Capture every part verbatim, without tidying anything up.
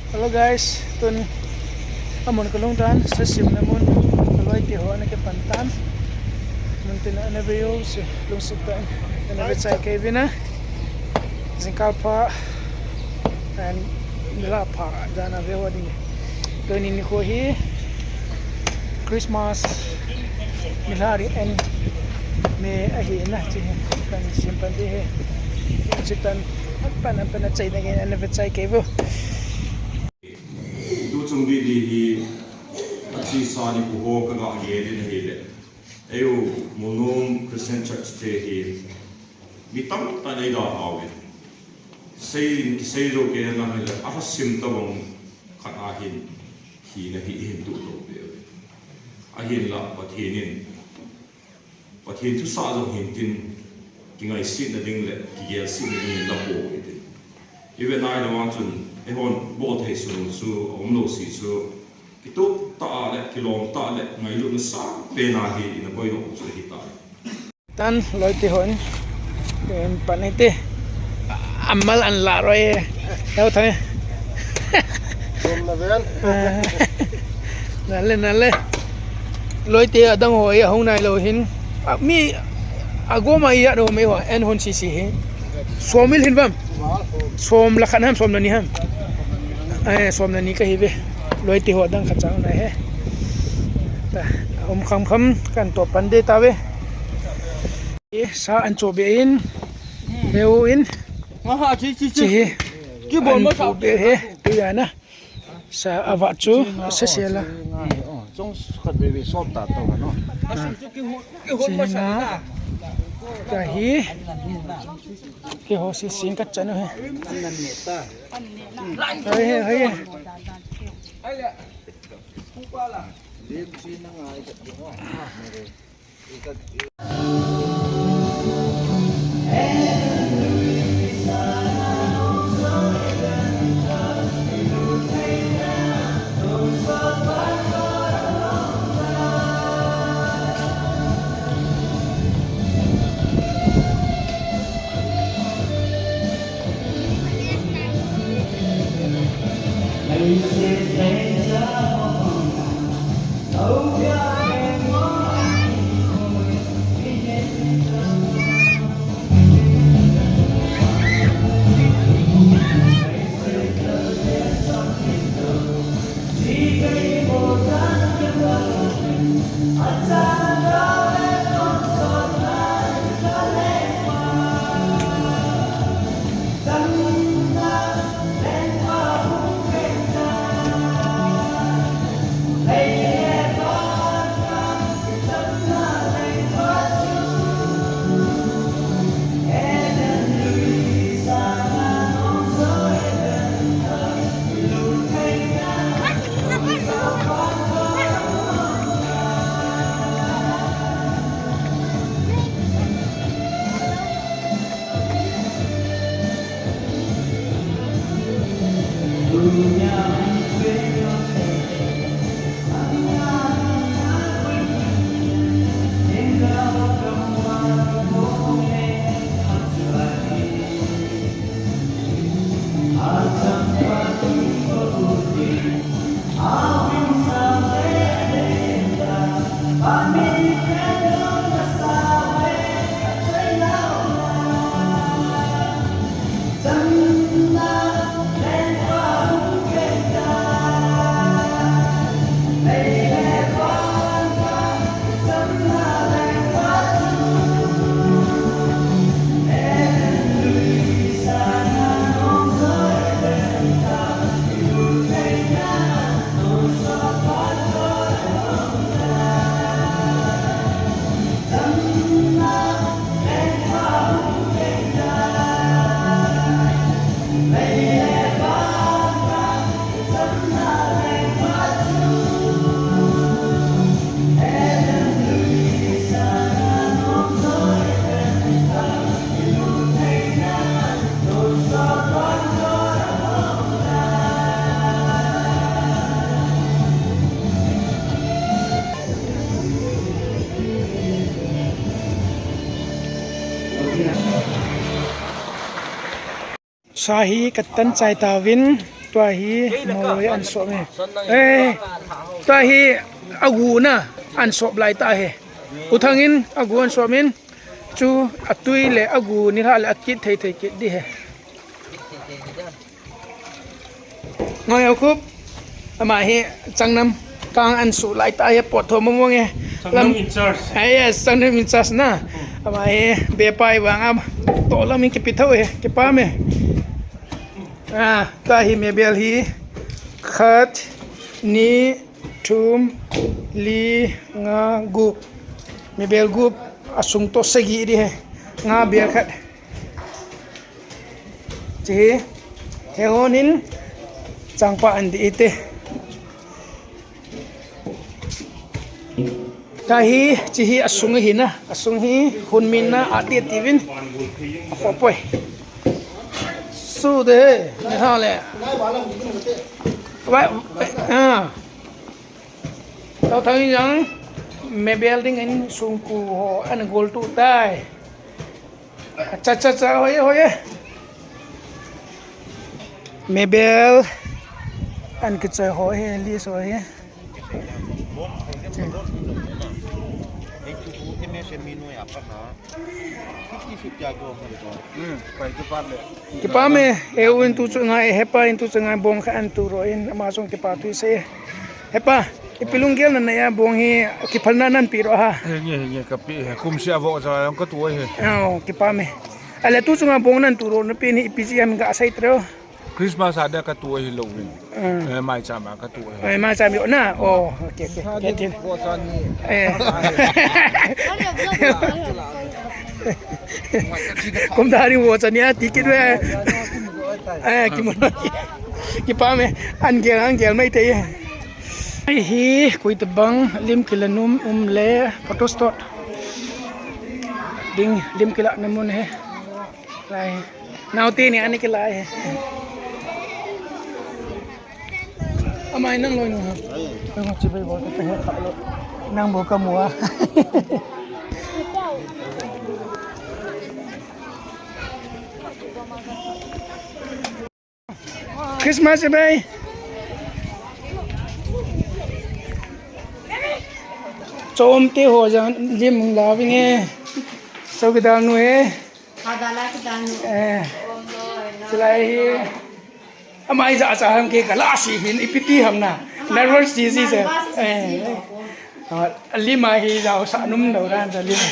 Hello guys, tun amun kalung tan, sa simna mun, kaloi te ho ana kipan tan. Mun tin ana ve u, si lungset tan, ana ve chai kei uvin a. Jingkah pha, and nilhah pha, jan a ve ho ding. Tuni nikho hi Christmas nilhah ri en me ahi na, chi hi, kan sim pan di hi. Chi tan, pan, pan a chai na ke, ana ve chai kei uvo. Tuchung di di hi, a chi sa ni ku ho ka ga ye di na hi le. Eiu, Mulnom Christian Church te hi, mi tamtah nei da hau in. Sei, kisei jo ke na hi le, a sim ta bang khat a hin, hi na hi hin tu to pe. Ahinla, Pathen in, Pathen thusah jong hin tin, kingaisih na ding le, kigel sih na ding in la po u hitin. I ve nai le vang chun, eihon bol thei sunu chu, a um lo si chu, kitup ta le, kilom ta le, ngailut na sa pe na hi, ina koi lo chu hi ta. Tan loi te hon, en pan te. Amal an la roi. Heo thai. Som na ven. Nale, nale. Loi te adang ho a hung nai lo hin. A, mi agoma ya do me ho en hon si si hi. Som mil hin bam. Som la khan ham, som na ni ham. Ai, som na ni ka hi ve. Loi te ho adang khat chang nai he. Ta, um kham kham kan to pan de ta ve. E, sa an cho be in. Heo in. Aha, chi, chi, chi. Chi hi. Ki bol mo sa. Be he. Tu ya na. Sa ava chu, sa se la. Chong khat be be sop ta to no. Chi na. Ka hi. Ki ho si sing ka chanu he. Hai he, hai he. Sa hi katan chai tauvin, Tua hi mol an sop e. Eh, tua hi agu na an sop lai ta hi. U Thang in agu an sop in. Chu atui le agu nilhah le akit thei thei kit di hi. Ngoi au khup. Ama hi changnam kang an su lai ta hi pot tho mong mong e. Changnam in charge. Ah, yes, changnam in charge na. Ama hi bepai vang am. To lam in kipi tho e, kipa me. Ah, ta hi mebel hi khat, ni, thum, li, nga, gup. Mebel gup asung to sagi di hi. Nga bel khat. Chi hi, he hon hin changpa an di ite. Ka hi, chi hi asung hi na, asung hi hun min na ati ati vin. Apo poi. Su de, ni ha le. Wai, ah. Tau thang yang, me building in sung ku ho an gol tu tai. Cha, cha, cha, hoye, hoye. Mebel. An kichoi hoye, li so hoye. Kipa me, e u in tu chu ngai, hepa in tu chu ngai, bong kha an tu ro in, ama song kipa tu se. Hepa, ipi lunggel na na ya bong hi kiphalna nan pi ro ha. He nge, he nge, ka pi, he kum sia vo cha yang ka tu he. Oh, kipa me. Ale tu chunga bong nan tu ro na pi ni ipi ji am ga sai tro. Christmas a da ka tu he lo win. Ah. Eh, mai cha ma ka tu he. Eh, mai cha mi na. Oh, okay, okay. Sa Okay, de tin. Vo cha ni. Eh. Kum dari vo cha ni a ticket we. Eh, kimun. Kipa me. An gel, an gel mai te. Ai hi, koi tabang, lim kila num, um le, photo stop. Ding, lim kila na mun he. Lai. Nau te ni ani kila he. Amai nang loi nu ha. Nang chi bai bol te he kha lo. Nang bo ka mua. Christmas e bai. Chom te ho jang lim la vinge. Chowkidar nu e. Adala kidar nu. Eh. Silai hi. Amai ja cha ham ke kala si hin ipiti ham na. Nervous si si se. Eh. Ah, lima hi jao sa num dau ran sa lima.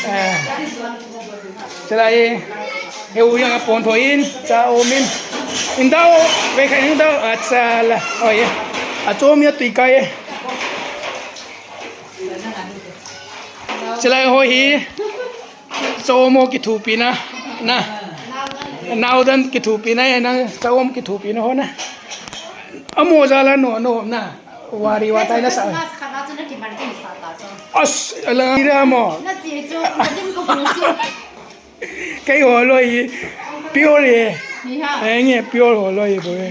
Eh. Chulai he u yang apon tho in cha o min. In dau ve khai in dau a cha la. Oi. A chom ya tui kai. Chulai ho hi. Chom o kithupi na, na. Naudan kithupi na, na chom kithupi na ho na. Amo jala no, no, na. Wari watai na sa. As, ala ira mo. Kei ho loi, pure e. Enge, pure ho loi bo e.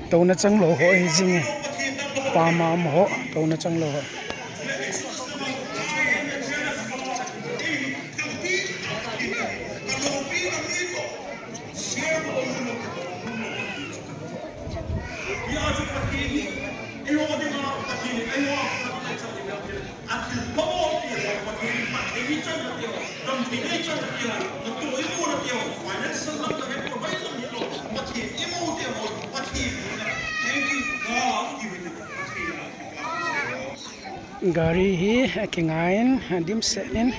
Tona chang lo ho e jing e. Pa ma mo ho, tona chang lo ho. Gari hi akingaiyin, adimset in.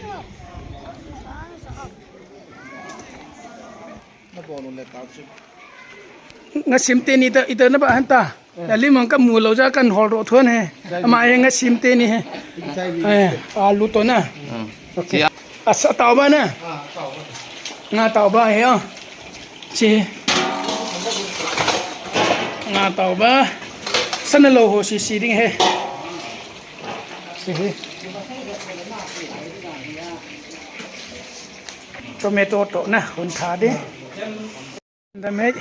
Ngasim teni ita, ita na ba hanta. Alim ang kamu lo ja kan hol ro thuan he. Ama he ngasim teni he. Eh, alu to na. Okay. Asa tau ba na. Nga tau ba he. Si. Nga tau ba. Sana lo ho si si ding he. Si he. Tomato to na hun tha ding. Damage.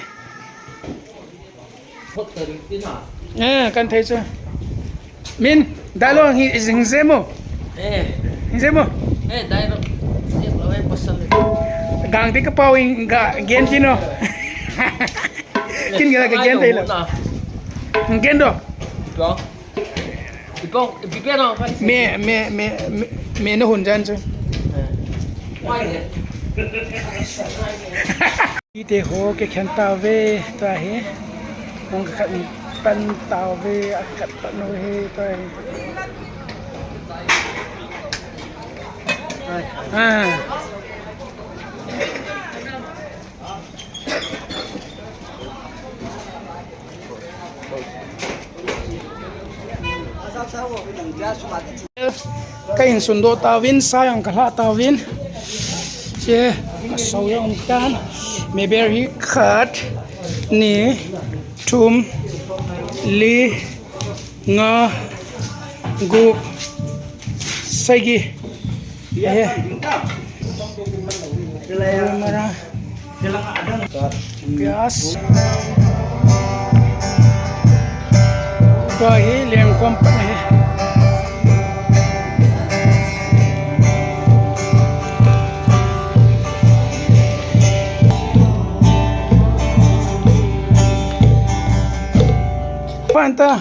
Eh, kan thei chu. Min, dalong hi jing jemo. Eh. Jemo. Eh, dalong. Jemo, eh, pasal. Gang di ka pau in ga gen kino. Kin gala ka gen te la. Gen do. Iko. Iko, iko no. Me, me, me, me, me no hun jan chu. Ite ho ke khen ta ve ta he. Hung ka khat pan ta ve, a khat pan no he ta he. Ah. Ka insundoh tauvin, sa jong ka hlah tauvin. Che, ka so jong um tan. Meber hi khat, ni, thum, li, nga, gup, sagi. Ahe. Mara. Pyaz. Tua hi lengkhom pat ahi. Pan ta.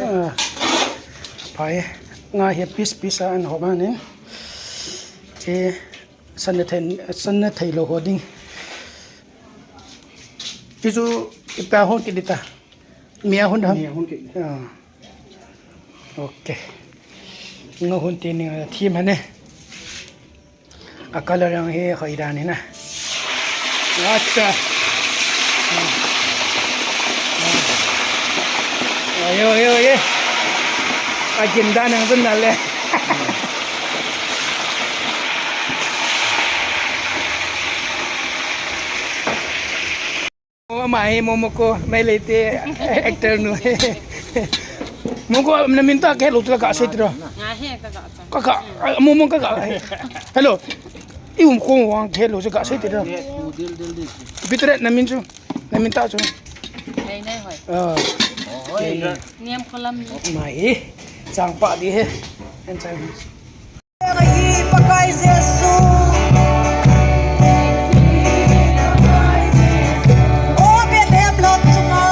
Ah, phai. Nga hi piece piece a an hom ahin. Che, san na thei, san na thei lou ho ding. Chu chu ipi a hon kit ding ta. Mi a hon ham? Mi a hon kit. Ah. Okay. Nga hon ti ning a thim hane. A color jong hi hoi dan hi na. Acha. Oye, oye, oye. A gin dan ang dun na le. Ama hi Momoko, Meitei te actor nu. Momoko, na min ta ka he lou chu la ka sei tiro. Nga he ka ka ta. Ka ka, ah, Momoko ka ka. Hello. I um ko wang ka he lou chu ka sei tiro. Dil, dil, dil. Ipi tire na min chu. Na min ta chu. Nei, nei, hoi. Ah. Hoi. Niam kolam ni. Ama hi. Changpa di he. En chang. Pakai Jesu. O Bethlehem lhon chunga.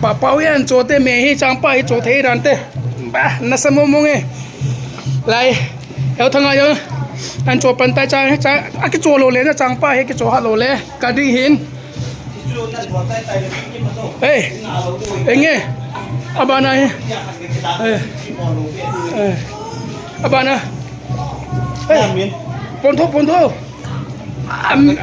Pa, Pau hi an cho te, me hi changpa hi cho thei dan te. Ba, nasa mong mong e. Lai, eu thanga yo. An cho pan tai cha, cha, a ki cho lou le na changpa hi ki cho ha lou le. Ka ding hin. Ei, ei nge. Abana hi. Ei. Ei. Abana. Ei. Pon tho, pon tho. Am.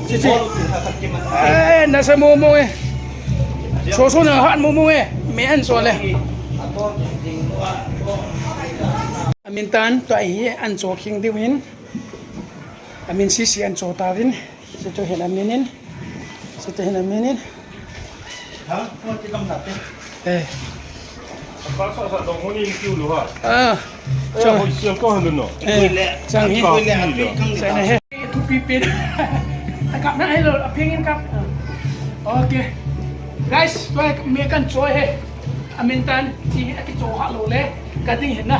Chi, chi. Eh, nasa mong mong e. So, so na hat mong mong e. Me an so le. Amin tan, tua hi an so king diu hin. Amin sisi an so ta vin. Situ hin aminin. Situ hin aminin. Eh. Apa sa sa dong honi kiu lu ha. Ah. Eh, chang. Hoi siang ko hanu no. Eh, chang hi. Ka hoi le. Chang hi. Thupi pen. Takap na hello, aping in kap. Okay. Guys, tua me kan choi he. Amin tan, chi hi akichoi ha lou le. Ka ding hin na.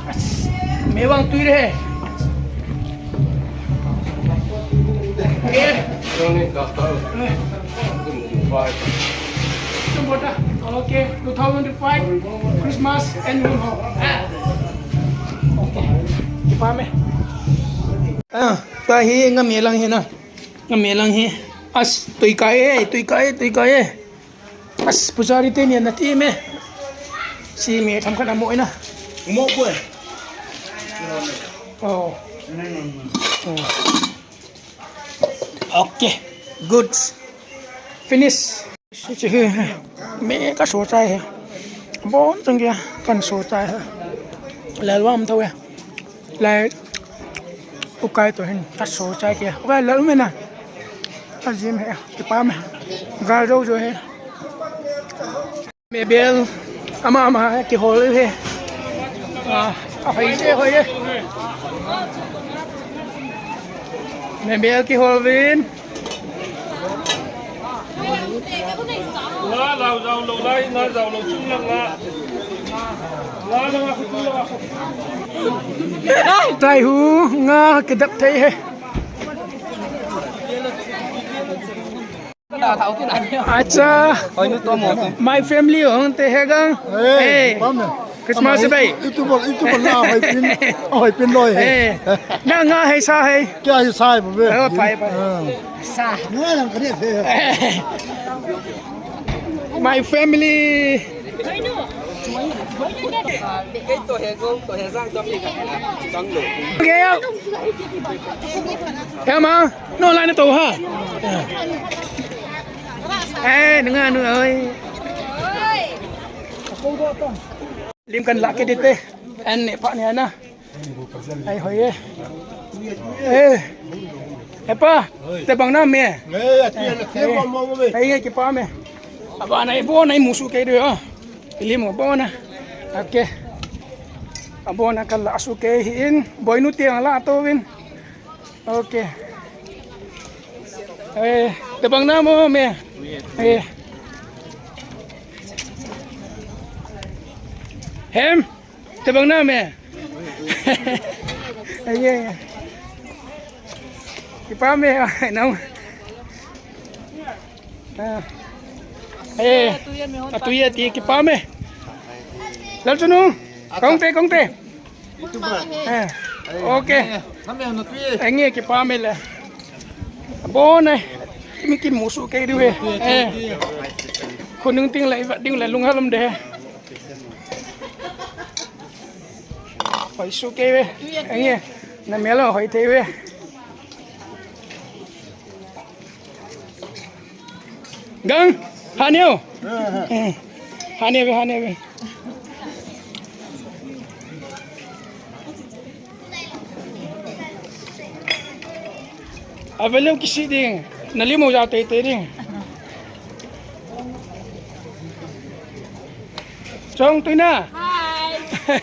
As, me vang tui re. Eh. Okay, two thousand five Christmas and Moon Home. Ah. Okay. Kipa me. Ah, tua hi nga me lang hi na. Nga me lang hi. As, tui kai e, tui kai e, tui kai e. As, pujari te ni na ti me. Si me tham khat amo ina. Mo ko e. Oh. Oh. Okay. Good. Finish. Si chi hi. Me ka so chai he. Bon chang kya kan so chai he. Lalwa am thawe. Lai, ukai to hin, ka so chai ke. Ukai la umena. Ka jim he, kipa me. Gal do jo he. Mebel, ama ama he, kihol he. Ah, ahoi je, hoi je. Mebel kihol vin. Nga lau zau lo lai, nga zau lo chung lang nga. Nga lang nga khu chung lang nga khu. Tai hu, nga kidap thei he. Acha. Oi, nu to mo. My family hong te he gang. Hey, hey. Pam na. Christmas bai. Itu bol, itu bol na hoi pin, hoi pin loi he. Eh. Na nga hei sa hei. Kya hei sa hei bo be? Oh, pai, pai. Ah. Sa. Nga lang ka de he. My family. Okay. Em a, no lai na to ha. Eh, nunga nu oi. Lim kan la ke dite. An ne pa ne na. Ai hoi e. Eh. Epa, tebang na me. Ai, ai, kipa me. Aba na ibo na imusu ke de ha. Ilim abo na. Okay. Abo na kala asu ke hin. Boinu tiang la to vin. Okay. Eh, tebang na mo me. Eh. Hem. Tebang na me. Ai, ai, ai. Kipa me, ai, nau. Ah. Eh. Atu ya ti kipa me. Lal chunu. Kong te, kong te. Eh. Okay. Ai, nge kipa me le. Bon ai. Mi kimusu ke diu e. Eh. Khonung ting le, iva ding le, lung halam de. Hoi su ke ve. Ange. Na mel hoi thei ve. Gang. Haneo. Eh. Haneo ve, haneo ve. Aveleu kisi ding. Nali mo ja tei tei ding. Chong tuina. Hi.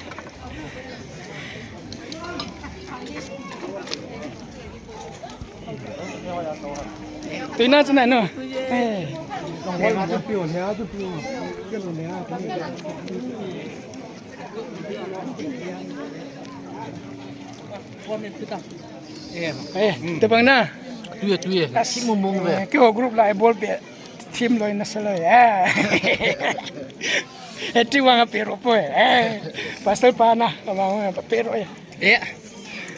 Tuina chana no. Eh. Eh, tebang na. Tuye, tuye. As-, ki mumung ve. Eh, ke ho group la bol pe. Team loi na sa loi. Eh. Eh, ti wang a pero po eh. Eh. Pastor pa na, ka wang a pero eh. Eh.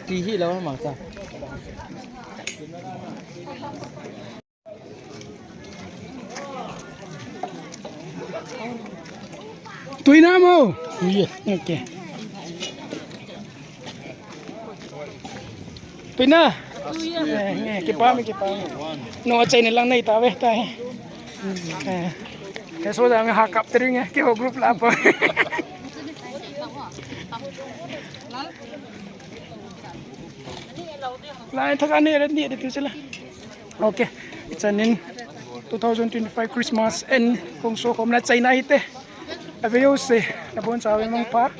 Ti hi lo ma sa. Tuina mo. Tuye. Okay. Tuina. Eh, nge, kipa me, kipa me. No, achai ni lang nai ta ve, ta he. Eh. He so da nge ha kap tering eh, ke ho group la pa. Lai thaka ne re ni de tu sila. Okay. It's a nin. two thousand twenty-five Christmas and kong so kom na China hite. Aveu se, nabon sa ve mang pa.